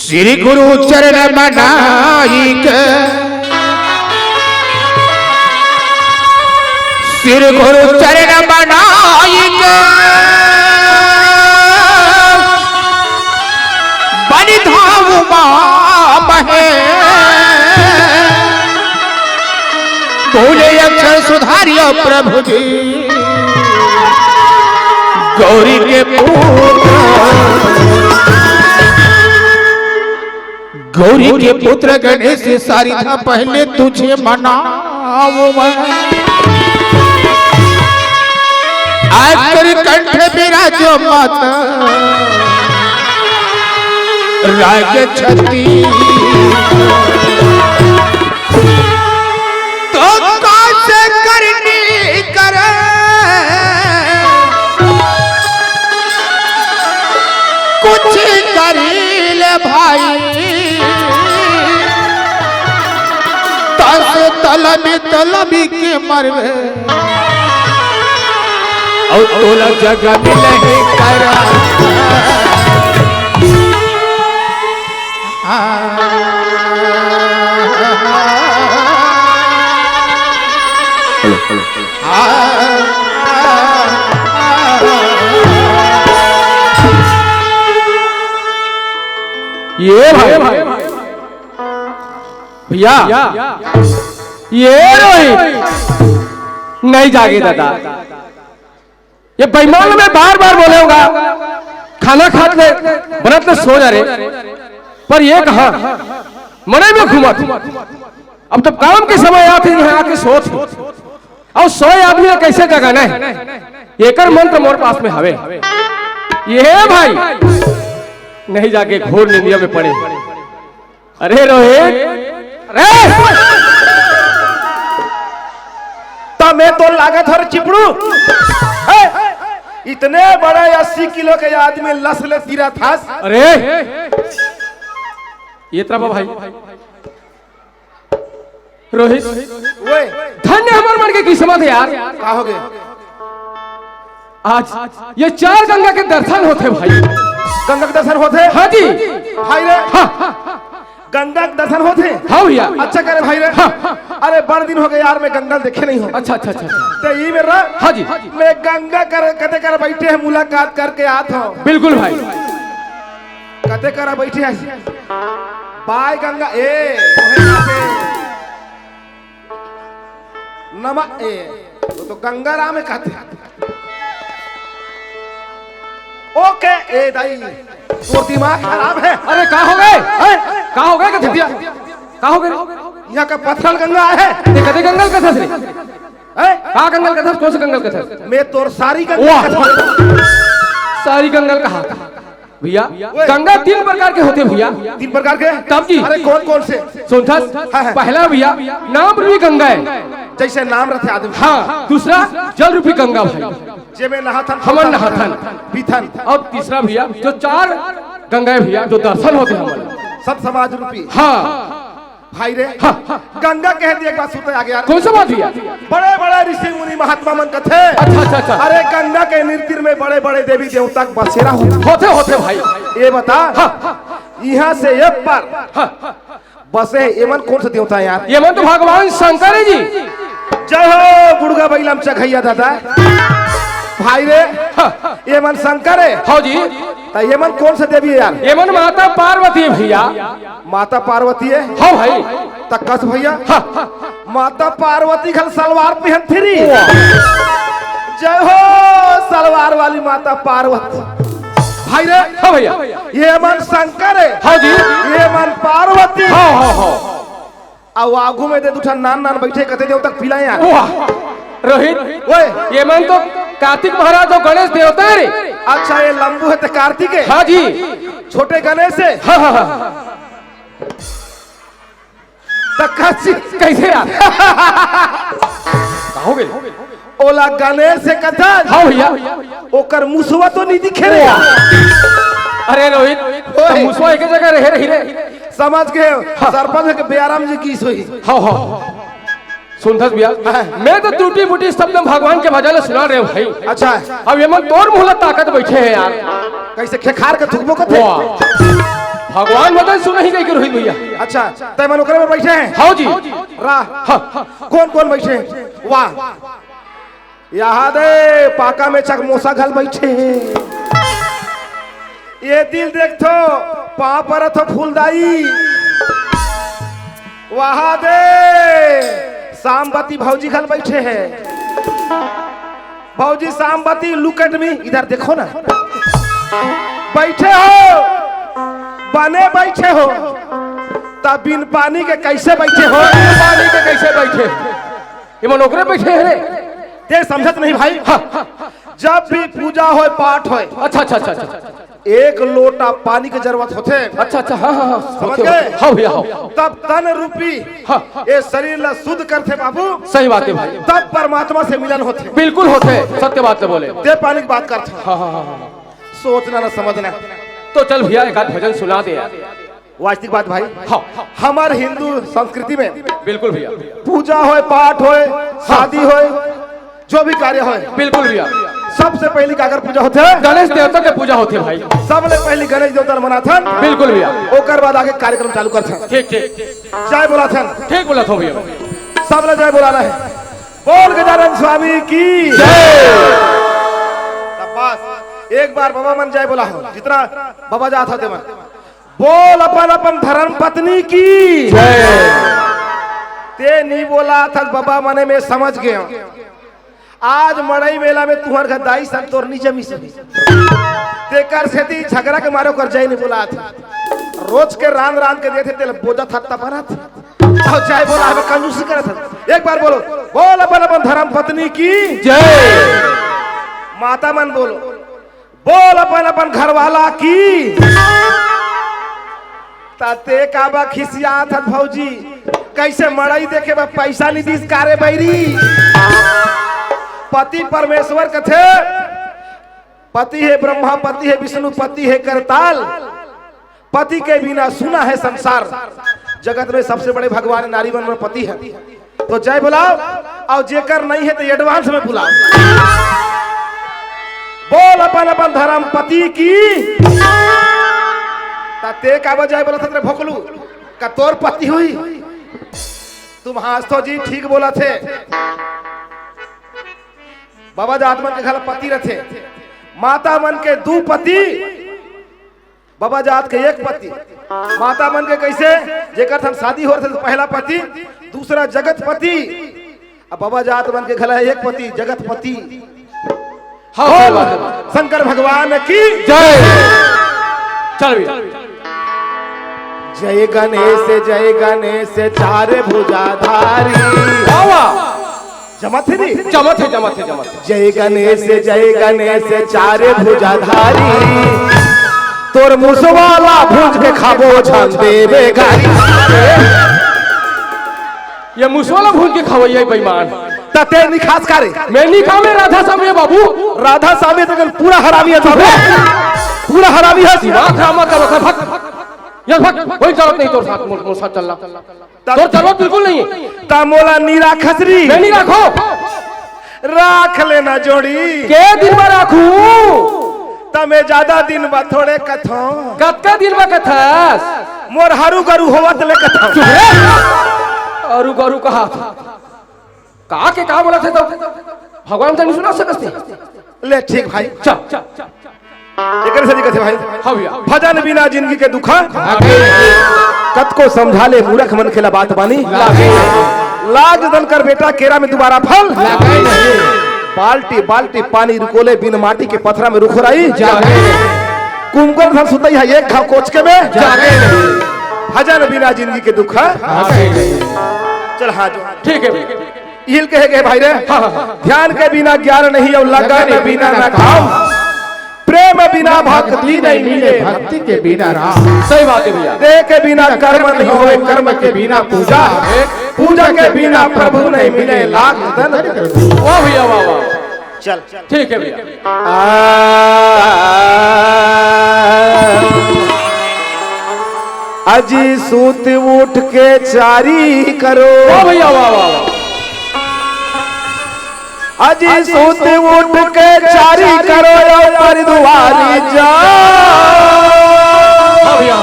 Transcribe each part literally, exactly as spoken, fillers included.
श्री गुरु चरण मनाई के, श्री गुरु चरण मनाई के, बनि धाम माम हे। भूले अक्षर सुधारियो प्रभु जी, गौरी के पुत्र, गौरी के पुत्र गणेश शारदा, पहले तुझे मनाओ मैं। आज कर कंठ विराजो माता, राग छत्तीस। तो कासे करनी करे, कुछ करी ले भाई। तस तलबी तलबी के मरवे, और तोला जगह मिलही करा। ये भाई, भैया, ये रोहित नहीं जागे दादा। ये बेईमान मैं बार बार बोले होगा, खाना खात ले, बनत ले सो जा रे। पर ये कहा, मने में घूमत। अब तो काम के समय आते हैं, यहाँ आके सोत। और सोए आदमी ला कैसे जगाना है, एकर मंत्र मोर पास में हवे। ये भाई नहीं जागे, घोर निंदिया में पड़े। अरे रोहित, अरे! त मैं तो लागत हर चिपड़ू। ए, इतने बड़े अस्सी किलो के आदमी लस ले तीरा थास। अरे, ये तरफ आ भाई। रोहित, ओए, धन्य हमर मन के किस्मत है यार। का हो गया? आज ये चार गंगा के दर्शन होथे भाई। गंगा के दर्शन होथे? हाँ जी। भाई रे। हाँ। गंगा के दर्शन होथे? हाँ भैया। अच्छा करे भाई रे। हाँ। अरे बड़ दिन हो गए यार, मैं गंगा देखे नहीं हूँ। अच्छा, अच्छा, अच्छा, अच्छा। तो ये मेरा हाँ जी। मैं गंगा कर, कते कर बैठे हैं, मुलाकात करके आत हूँ। बिल्कुल भाई। कते कर बैठे हैं? बाय गंगा, ए, नमा, ए, वो तो गंगा राम है कहते हैं। ओके, ए दाई, तोर दिमाग खराब है। अरे, का हो गए? हैं? का हो गए, कथे? का हो गए? यहाँ का पथरल गंगा है। ते कते गंगा ल कथस रे? हैं? का गंगा ल कथस? कौन से गंगा ल कथस? मैं तोर सारी गंगा वाह। कथस। सारी गंगा ल कहा? भैया, ओए। गंगा तीन प्रकार के होथे भैया। तीन प्रकार के? तब जी। अरे, कौन कौन से? सुनथस? हाँ, हाँ। पहला भैया, नाम रूपी गंगा है। जैसे नाम रथे आदमी। हाँ, दूसरा जल रूपी गंगा भाई। जेमे नहाथन, हमन नहाथन। पीथन। और तीसरा भैया, जो चार गंगा है भैया, जो दर्शन होथे हमन। सत समाज रूपी। हाँ। भाई रे, हाँ। गंगा कह दिए, एक बात सुनते आगे यार। कौन सा बात भैया? बड़े बड़े ऋषि मुनि महात्मा मन कथे। अच्छा, अच्छा, अच्छा। अरे गंगा के नृत्य में बड़े बड़े देवी देवता के बसेरा होथे। होथे, होथे भाई। ये बता, हाँ। यहाँ से एक बार हाँ। बसे, एमन कौन सा देवता है यार? एमन तो भगवान शंकर है जी। जय हो गुड़गा बैलम चघैया दादा। भाई रे, हाँ। एमन शंकर है। हाँ जी। तो एमन कौन सा देवी है यार? एमन माता पार्वती है भैया। माता पार्वती है? हाँ भाई। तक्कस भैया। हाँ। माता पार्वती घल सलवार पहन थी। वाह। जय हो सलवार वाली माता पार्वती। भाई रे। हाँ भैया। एमन शंकर है। हाँ जी। एमन पार्वती। हाँ, हाँ, हाँ। अउ आगू में दे दू ठन नान नान बैठे, कते देवता के पिलाए यार। वाह, रोहित, ओए। एमन तो कार्तिक महाराज अउ गणेश देवता है रे। अच्छा, ये लंबू है तो कार्तिक है? हाँ जी। छोटे गणेश है? हाँ, हाँ, हाँ। तो कसी कैसे यार? का हो गए? ओला गणेश से कथस। हाँ भैया। ओकर मुसवा तो नहीं दिखे रे। अरे रोहित, ओए। मुसवा एक जगह रहे रही रे। समझ के हाँ। सरपंच के बेआराम जी की सोई। हाँ, हाँ। सुनथस भैया, हाँ। मैं तो टूटी फूटी शब्द में भगवान के भजन सुना रहे भाई। अच्छा। अब एमन तोर मुँह ला ताकत बैठे हैं यार। कैसे खेखार के थुकबो कथे? वाह। भगवान वचन सुनही कहिके रोहित भैया। अच्छा, तै मन ओकरे में बैठे हे? हव जी। रा। हाँ। कोन कोन बैठे हे? वाह, यहाँ दे पाका में चकमोसा घल बैठे हे। ये दिल देखथो, पाँव परत हो फूलदाई। वहाँ दे सामवती भौजी घल बैठे हे। भौजी सामवती, look at me, इधर देखो ना। बैठे हो, बने बैठे हो, तब बिन पानी के कैसे बैठे हो? बिन पानी के कैसे बैठे? ये मन ओकरे बैठे हे रे। ते समझत नहीं भाई। हाँ। जब भी पूजा होय, पाठ होय, अच्छा, अच्छा, अच्छा, अच्छा। एक लोटा पानी के जरूरत होथे। अच्छा, अच्छा, हाँ, हाँ, हाँ। समझ होथे, गए? होथे। हाँ भैया, हाँ। तब तन रूपी हाँ। ये शरीर ला शुद्ध करथे बाबू। सही बात हे भाई। तब परमात्मा से मिलन होथे। बिल्कुल होथे, सत्य बात तो बोले। ते पानी की बात करथे। हाँ, हाँ, हाँ, हाँ। सोचना ना समझना। तो चल भैया, एक आध भजन सुना दे यार। वास्तविक बात भाई। हाँ। हमर हिंदू संस्कृति में बिल्कुल भैया। पूजा होय, पाठ होय, शादी होय, जो भी कार्य होय, बिल्कुल भैया। सबसे पहली काकर पूजा होथे? गणेश देवता के पूजा होथे भाई। सबले पहली गणेश देवता ल मनाथन। बिल्कुल भैया। ओकर बाद आगे कार्यक्रम चालू करथन। ठीक, ठीक। जय बोलाथन। ठीक बोलत हो भैया। सबले जय बोलाना हे। बोल गजानन स्वामी की जय। शाबाश। एक बार बाबा मन जय बोला हो, जितना बाबा जात हो ते मन। बोल अपन अपन धर्म पत्नी की जय। ते नी बोलाथस बाबा, मने में समझ गेंव। आज मड़ई मेला में तुंहर घर दाई सन तोर नी जमिस हे। तेकर सेती झगरा के मारे ओकर जय नी बोलाथस। रोज के रांध रांध के देथे, तेला बोजत हत्ता परत। अउ जय बोला हवे, कंजूसी करत हस। एक बार बोलो, बोल अपन अपन धर्म पत्नी की जय। माता मन बोलो, बोल अपन अपन घरवाला की। त ते काबर खिसियात हस भौजी? कइसे मड़ई देखे बर पइसा नी दिस का रे बइरी? पति परमेश्वर कथे, पति हे ब्रह्मा, पति हे विष्णु, पति हे करताल, पति के बिना सुना हे संसार। जगत में सबसे बड़े भगवान नारी मन में पति हे। तो जय बुलाओ, अउ जेकर नहीं हे तो advance में बुलाओ। बोल अपन अपन धर्म पति की। त ते काबर जय बोलत हस रे भोकलू? का तोर पति होही? तुम हाँसथो जी, ठीक बोलत हे। बाबा जात मन के घला पति रथे। माता मन के दू पति, बाबा जात के एक पति। माता मन के कइसे? जेकर संग शादी होत रथे, पहला पति, दूसरा जगतपति। अब बाबा जात मन के घला एक पति, जगतपति। हाँ, बोल सही बात हे। शंकर भगवान की जय। चल भैया। जय गणेश, जय गणेश, चार भुजाधारी। वाह, वाह। जमत हे नी? जमत हे, जमत हे, जमत हे। जय गणेश, जय गणेश, चार भुजाधारी। तोर मुसवा ला भूंज के खाबो, झन देबे गारी। ये मुसवा ला भूंज के खवइया बेईमान। त ते नी खास का रे? मैं नी खावंव, राधा स्वामी हे बाबू। राधा स्वामी हे त पूरा हरामी हे तू। पूरा हरामी हे। दिमाग खराब मत कर, भाग। यार भाग, कोई जरूरत नहीं तोर साथ, मोर, मोर साथ चलना। त तोर जरूरत बिल्कुल नहीं हे। त मोला नी राखस री। मैं नी राखंव। राख लेना जोड़ी। के दिन बर राखहूं? त मैं जादा दिन बर थोड़े कथंव। कतका दिन बर कथस? मोर हरू गरू होवत ले कथंव। चुप रे। हरू गरू कहा था। का के का बोलत हे त? भगवान त नी सुना सकस ते। ले ठीक भाई। चल। एकरे सेती कथे भाई, हाँ भैया। भजन बिना जिनगी के दुखा। लागे नहीं। कतको समझा ले मूरख मनखे ला बात बानी। लागे नहीं। लाज दन कर बेटा केरा में दुबारा फल। लागे नहीं। बाल्टी बाल्टी पानी रुकोले बिन माटी के पथरा में रुखराई। जागे नहीं। कुमकुम धन सुतई हे एक घांव कोचके में। जागे नहीं। भजन बिना जिनगी के दुखा। लागे नहीं। चल हाँ जो। ठीक हे भैया। इही ल कहे गे भाई रे। हाँ, हाँ, हाँ। ध्यान के बिना ज्ञान नहीं अउ लगन बिना न काम। प्रेम बिना भक्ति नहीं मिले, भक्ति के बिना राम। सही बात हे भैया। देह के बिना कर्म नहीं होय, कर्म के बिना पूजा। पूजा के बिना प्रभु नहीं मिले, लाख धन। वाह भैया, वाह, वाह। चल। ठीक हे भैया। आ, अजी सूत उठ के चारी करो। वाह भैया, वाह, वाह, वाह। अजी सूत उठ के चारी करो, अउ पर दुआरी जाओ। हाँ भैया।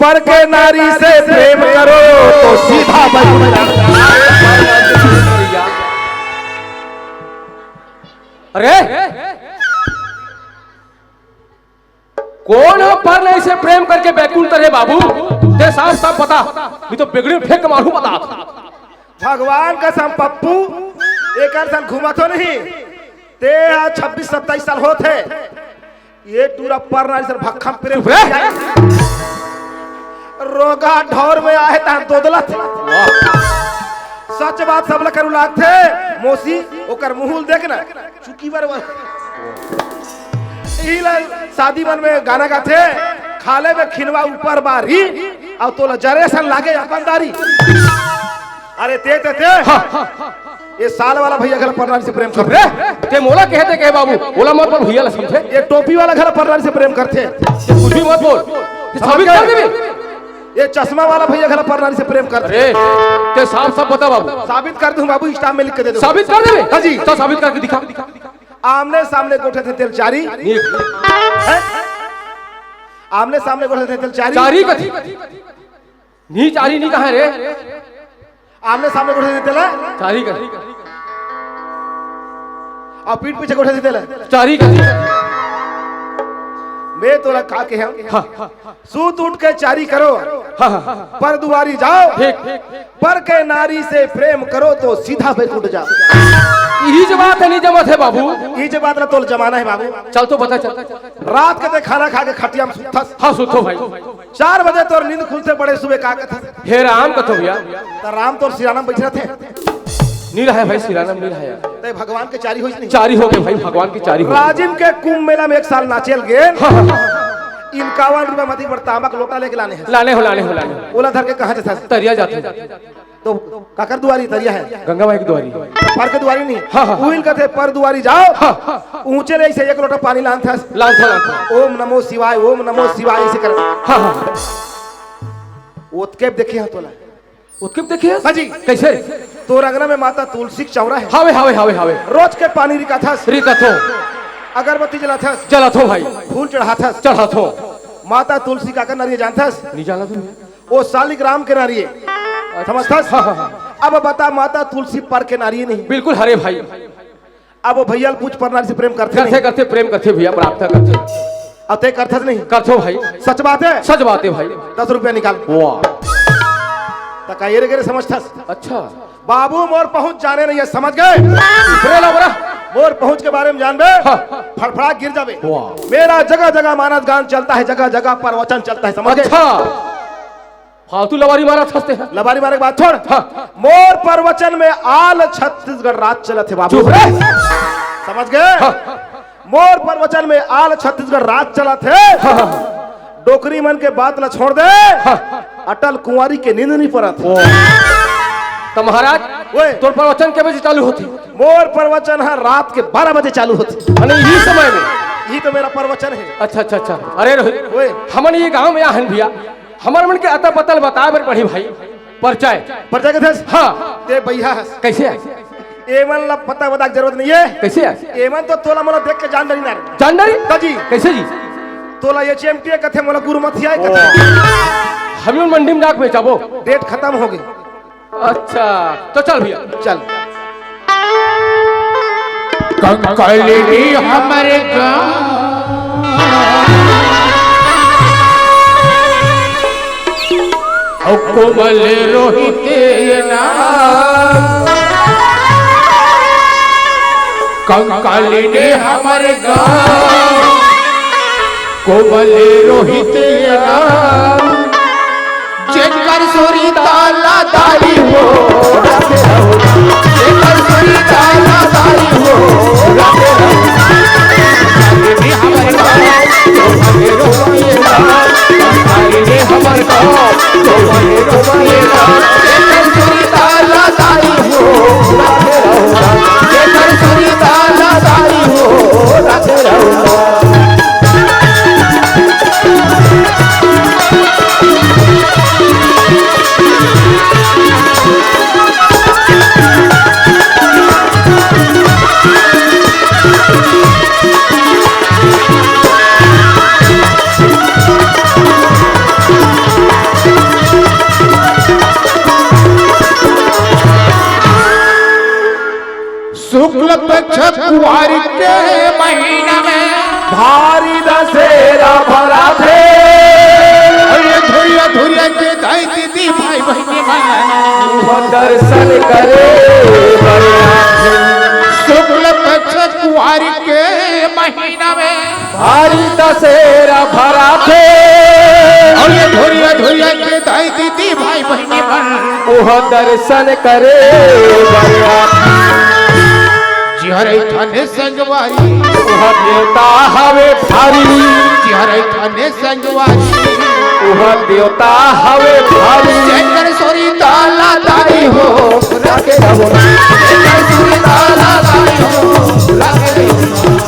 पर के नारी से प्रेम करो तो सीधा बैकुंठ जाओ। अरे, कोन ह पर नारी से प्रेम करके बैकुंठ तरे बाबू? ते साफ साफ बता, नहीं तो बेगड़ी में फेंक के मारू बता। भगवान कसम पप्पू, एकर सन घूमत हो नहीं। ते आज छब्बीस सत्ताईस साल होत हे, ये टूरा पर नारी से भक्खम प्रेम चुप रे। रोगा ढौर में आहे तहां दोदलत। वाह। सच बात सब ल करू लागथे। मौसी, ओकर मुंह ल देख ना, चुकी बर बर। इही ल शादी मन में गाना गाथे, खाले में खिनवा ऊपर बारी, अउ तोला जरे सन लागे अपन दारी। अरे ते, ते, ते। हाँ। ये साल वाला भैया घला पर नारी से प्रेम करथे। रे, ते मोला कहते कहे बाबू, ओला मत बोल, भैया ला समझे। ये टोपी वाला घला पर नारी से प्रेम करथे। ते कुछ भी मत बोल। ते समझ साबित गए? कर देबे। ये चश्मा वाला भैया घला पर नारी से प्रेम करथे। अरे, ते साफ साफ बता बाबू। साबित कर दूं बाबू, Insta में लिख के दे दो। साबित कर देबे? हाँ जी। तो साबित करके दिखा। आमने सामने गोठे थे तेल चारी। नहीं। हैं? आमने सामने गोठे थे तेल चारी। चारी कथी? नी चारी नी कहा रे। आमने सामने गोठे थे तेला। चारी कथी? अउ पीठ पीछे गोठे थे तेला। चारी कथी? मैं तोला का कहे हंव? हाँ। सूत उठ के चारी करो, हाँ, हाँ। पर दुआरी जाओ, ठीक। पर के नारी से प्रेम करो तो सीधा बैकुंठ जाओ। इही जे बात हे, नहीं जमत हे बाबू। इही जे बात ला तोला जमाना हे बाबू। चल तो बता, चल। रात के ते खाना खा के खटिया में सुतथस। हाँ, सुतो भाई। चार बजे तोर नींद खुलथे, बड़े सुबह का कथस? हे राम कथो भैया। त राम तोर सिराना में बैठे रथे। नी रहे भाई, सिराना में नी रहे यार। ते भगवान के चारी होइस नहीं? चारी हो गए भाई, भगवान के चारी हो गए। राजिम के कुंभ मेला में एक साल नाचेल गेन। हाँ, हाँ। इक्यावन रुपया मती बड़ तांबा के लोटा लेके लाने हे। लाने हो, लाने हो, लाने हो। ओला धर के कहाँ जथस? तरिया जाथे। तो काकर दुआरी तरिया हे? गंगा माई के दुआरी। पर के दुआरी नहीं। हाँ, हाँ। उहिल कथे पर दुआरी जाओ। हाँ। ऊंचे रही से एक लोटा पानी लानथस। लानथस, लानथस। ओम नमो शिवाय, ओम नमो शिवाय, ऐसे कर। हाँ, हाँ। ओतके देखे हंव तोला। ओतके देखे हंव? हाँ जी। कैसे? तोर अंगना में माता तुलसी के चौरा हे। हावे, हावे, हावे, हावे। रोज के पानी रिकाथस। रिकाथो। अगरबत्ती जलाथस। जलाथो भाई। फूल चढ़ाथस। चढ़ाथो। माता तुलसी काकर नारी जानथस? नी जाना तू। ओ सालिग्राम के नारी हे। अच्छा। समझथस? हाँ, हाँ, हाँ। अब बता, माता तुलसी पर के नारी नहीं। बिल्कुल, हरे भाई। अब वो भैया ल पूछ, पर नारी से प्रेम करथे करथे, नहीं? करथे, प्रेम करथे भैया, प्रार्थना करथे। अब ते करथस नहीं? करथो भाई। सच बात हे? सच बात हे भाई। दस रुपया निकाल। वाह। त का एरे गेरे समझथस? अच्छा। बाबू मोर पहुंच जाने नहीं हे, समझ गए? ऊपरे ला बड़ा। मोर पहुंच के बारे में जानबे? हाँ। फड़फड़ा गिर जाबे। वाह। मेरा जगह जगह मानस गान चलता है, जगह जगह प्रवचन चलता है, समझ गए? अच्छा। फालतू लबारी मारथस ते। लबारी मारे के बात छोड़। हाँ। मोर प्रवचन में all छत्तीसगढ़ राज चलत हे बाबू। चुप रे। समझ गए? हाँ। मोर प्रवचन में all छत्तीसगढ़ राज चलत हे। हाँ, हाँ। डोकरी मन के बात ला छोड़ दे। हाँ। अटल कुंवारी के नींद नहीं परत। ओ। त महाराज, ओए। तोर प्रवचन के बजे चालू होथे? मोर प्रवचन ह रात के बारह बजे चालू होथे। माने इही समय में? इही तो मेरा प्रवचन हे। अच्छा, अच्छा, अच्छा। अरे रोहित, ओए। हमन ये गांव में आहन भैया, हमर मन के अता पता ल बताए बर पड़ही भाई। परिचय। परिचय कथस? हाँ। ते बइहा हस। कैसे आय? एमन ला पता बता के जरूरत नहीं हे। कैसे आय? एमन तो तोला मोला देख के जान डरी ना रे। जान डरी? त जी। कैसे जी? तोला ये चिमटिया कथे, मोला गुरमथिया कथे। हम यूं मंडी में जाके बेचाबो। डेट खत्म हो गई। अच्छा, तो चल भैया। चल। कंकालिनी हमर गाँव, अउ कोमल रोहित ये नाम। कंकालिनी हमर गाँव, कोमल रोहित ये नाम। जेकर सुरता ला दाई हो, जेकर सुरता ला दाई हो, शुक्ल पक्ष कुवार के महीना में भारी दशहरा भराथे। अरे धुरिया धुरिया के दाई दीदी भाई बहिनी मन वो दर्शन करे बर आथे। शुक्ल पक्ष कुवार के महीना में भारी दशहरा भराथे। अरे धुरिया धुरिया के दाई दीदी भाई बहिनी मन वो दर्शन करे बर आथे। जिहर थाने संगवारी वो देवता हवे भारी। जिहर थाने संगवारी वो देवता हवे भारी। जेकर सोरी ताला तारी हो रखे रहो। जेकर सोरी ताला तारी हो रखे रहो।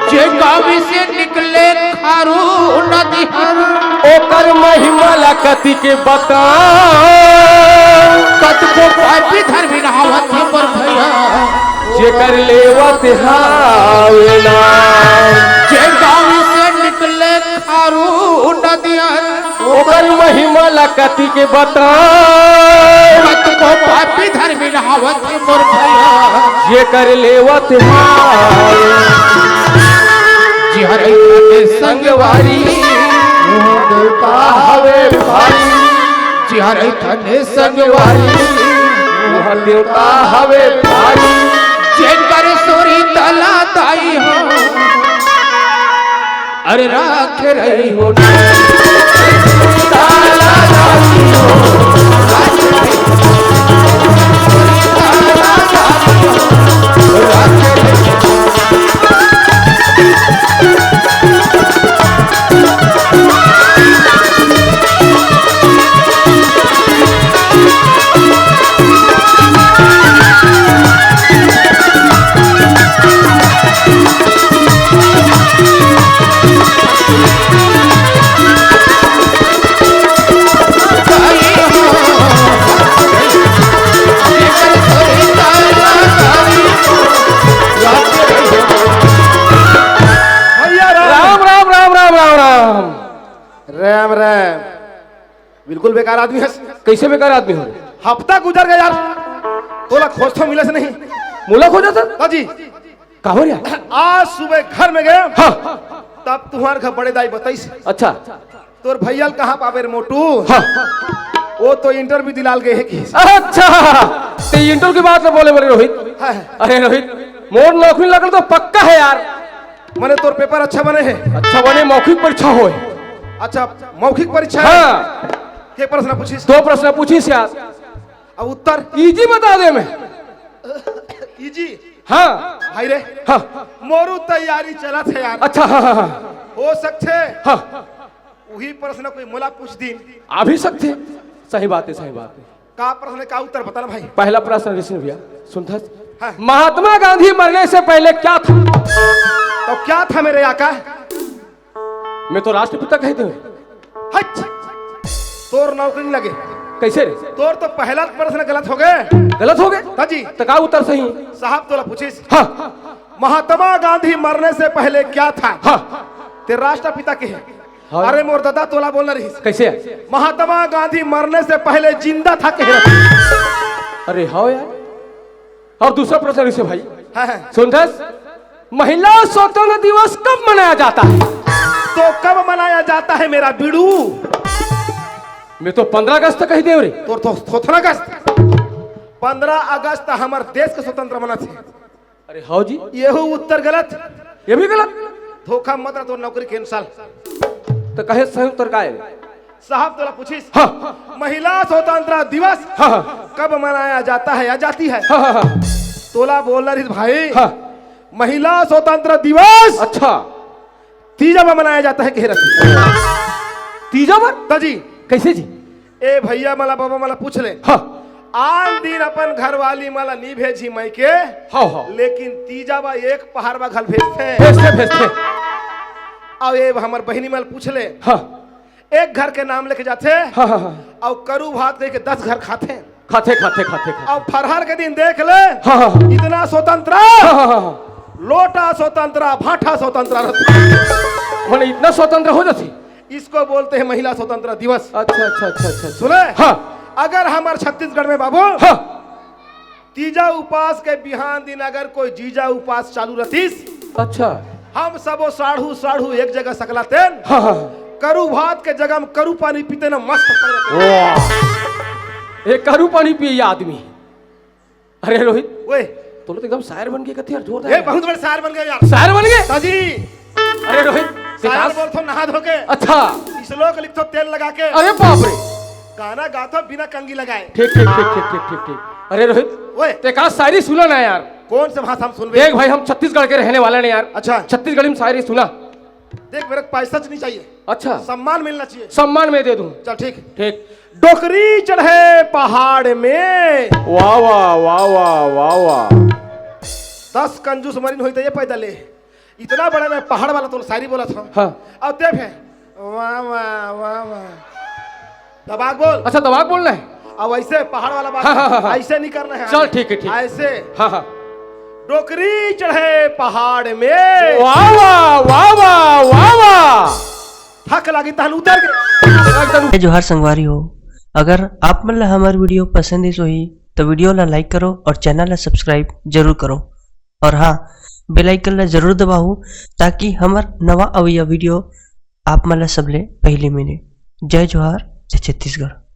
जे गाँव से निकले खारू नदी हर ओकर महिमा ला कति के बताओ। कतको पापी धर्मी नहावत हे मोर भैया। जेकर लेवत हावे ना जे गाँव से निकले खारू नदी हर ओकर महिमा ला कति के बताओ। कतको पापी धर्मी नहावत हे मोर भैया। जेकर लेवत हावे। जिहर थाने संगवारी वो देवता हवे भारी। जिहर थाने संगवारी वो देवता हवे भारी। जेकर सोरी ताला ताई हो अरे राखे रही हो ना। भैया राम। राम, राम, राम, राम, राम, राम। राम, राम। बिल्कुल बेकार आदमी हस। कैसे बेकार आदमी हो? हफ्ता गुजर गया यार, तोला खोजथों मिलस नहीं। मोला खोजथस? हाँ जी। काबर यार? आज सुबह घर में गया, हाँ। तब तुम्हार घर बड़े दाई बताइस। अच्छा। तोर भैया ल कहाँ पाबे रे मोटू? हाँ। वो तो इंटरव्यू दिलाल गए हे कि। अच्छा, ते इंटरव्यू के बात न बोले बोले रोहित। हाँ। अरे रोहित, मोर नौकरी लगल तो पक्का है यार। मने तोर पेपर अच्छा बने हे। अच्छा बने, मौखिक परीक्षा होय। अच्छा, मौखिक परीक्षा हे। हाँ। के प्रश्न पूछिस? दो प्रश्न पूछिस यार। अब उत्तर? इजी बता दे मैं। इजी? हाँ। भाई रे। हाँ। मोरू तैयारी चलत हे यार। अच्छा, हाँ, हाँ, हाँ। हो सकथे। हाँ। उही प्रश्न कोई मोला पूछ दिन। आ भी सकथे। सही बात है, सही बात है। का प्रश्न, का उत्तर बता ना भाई। पहला प्रश्न ऋषि भैया, सुनथस? हाँ। महात्मा गांधी मरने से पहले क्या था? तो क्या था मेरे आका? मैं तो राष्ट्रपिता कह दूं। हट! तोर नौकरी नहीं लगे। कैसे रे? तोर तो पहला प्रश्न गलत हो गए। गलत हो गए? हाँ जी। तो का उत्तर सही? साहब तोला पूछिस। हाँ। महात्मा गांधी मरने से पहले क्या था? हाँ। ते राष्ट्रपिता के है। हाँ। अरे मोर दादा तोला बोलना रहिस। कैसे? महात्मा गांधी मरने से पहले जिंदा था कह रहा था। अरे हाँ यार। और दूसरा प्रश्न ऋषि भाई। हाँ, हाँ। सुनथस, महिला स्वतंत्र दिवस कब मनाया जाता है? तो कब मनाया जाता है मेरा बीड़ू? मैं तो पन्द्रह अगस्त कह दे रे। तो, तो सोलह अगस्त, पन्द्रह अगस्त हमर देश के स्वतंत्र मनाथे। अरे हाँ जी। यहू उत्तर गलत। ये भी गलत। धोखा मत रह, तो नौकरी cancel। तो कहे सही उत्तर का है? साहब तोला पूछिस। हाँ। महिला स्वतंत्र दिवस हाँ, हाँ। कब मनाया जाता है या जाती है? हाँ, हाँ, हाँ। तोला बोलना रहिस भाई। हाँ। महिला स्वतंत्र दिवस अच्छा। तीजा बर मनाया जाता है, कह रहा। तीजा बर? तो जी। कैसे जी? ए भैया मला, बाबा मला पूछ ले। हाँ। आन दिन अपन घरवाली मला नी भेजी मायके। हाँ, हाँ। लेकिन तीजा बर एक पहाड़ बर घल भेजथे। भेजथे, भेजथे। अब ये हमर बहिनी मन पूछ ले। हाँ। एक घर के नाम लेके जाथे। हाँ, हाँ, हाँ। अउ करू भात कहिके दस घर खाथे। खाथे, खाथे, खाथे, खाथे। अउ फरहर के दिन देख ले। हाँ, हाँ, हाँ। इतना स्वतंत्र। हाँ, हाँ, हाँ, हाँ। लोटा स्वतंत्र, भाठा स्वतंत्र रहथे। माने इतना स्वतंत्र हो जाथे? इसको बोलते हैं महिला स्वतंत्र दिवस। अच्छा, अच्छा, अच्छा, अच्छा। सुने? हाँ। अगर हमर छत्तीसगढ़ में बाबू, हाँ। तीजा उपास के बिहान दिन अगर कोई जीजा उपास चालू रहतिस, अच्छा। हम सबो साढ़ू साढ़ू एक जगह सकलातेन। हाँ, हाँ। करू भात के जगह में करू पानी पीतेन, मस्त पड़े। वाह। ए, करू पानी पिए आदमी। अरे रोहित, ओए। तोला तो एकदम शायर बन के कथे यार, जोरदार ए, यार। बहुत बड़े शायर बन गए यार। शायर बन गए? हाँ जी। अरे रोहित, शायर विकास। बोलथो नहा धो के। अच्छा। श्लोक लिखथो तेल लगा के। अरे बाप रे। गाना गाथो बिना कंघी लगाए। ठीक, ठीक, ठीक, ठीक, ठीक, ठीक, ठीक। अरे रोहित, ओए। ते का शायरी सुना ना यार। कौन से भाषा में सुनबे? देख भाई, हम छत्तीसगढ़ के रहने वाले हैं यार। अच्छा। छत्तीसगढ़ी में शायरी सुना। देख, मेरे को पैसा नहीं चाहिए। अच्छा। सम्मान मिलना चाहिए। सम्मान मैं दे दूं। चल, ठीक। ठीक। डोकरी चढ़े पहाड़ में। वाह, वाह, वाह, वाह, वाह, वाह। दस कंजूस मरीन होई तो ये पैदल ले। इतना बड़ा मैं पहाड़ वाला तो शायरी बोला था। हाँ। अब देख है। वाह, वाह, वाह, वाह। दबा के बोल। अच्छा, दबा के बोलना है? अब ऐसे पहाड़ वाला बात हाँ, हाँ, हाँ, हाँ। ऐसे नहीं करना है। चल, ठीक है, ठीक। ऐसे। हाँ, हाँ। डोकरी चढ़े पहाड़ में। वाह, वाह, वाह, वाह, वाह, वाह। थक लागी तहन उतर के। एकदम। जय जोहार संगवारी हो, अगर आप मन ला हमर वीडियो पसंद आइस होही तो वीडियो ला लाइक करो और चैनल ला सब्सक्राइब जरूर करो। और हाँ, बेल आइकन ला जरूर दबाओ ताकि हमर नवा अवइया वीडियो आप मन ला सबले पहले मिले। जय जोहार, जय छत्तीसगढ़।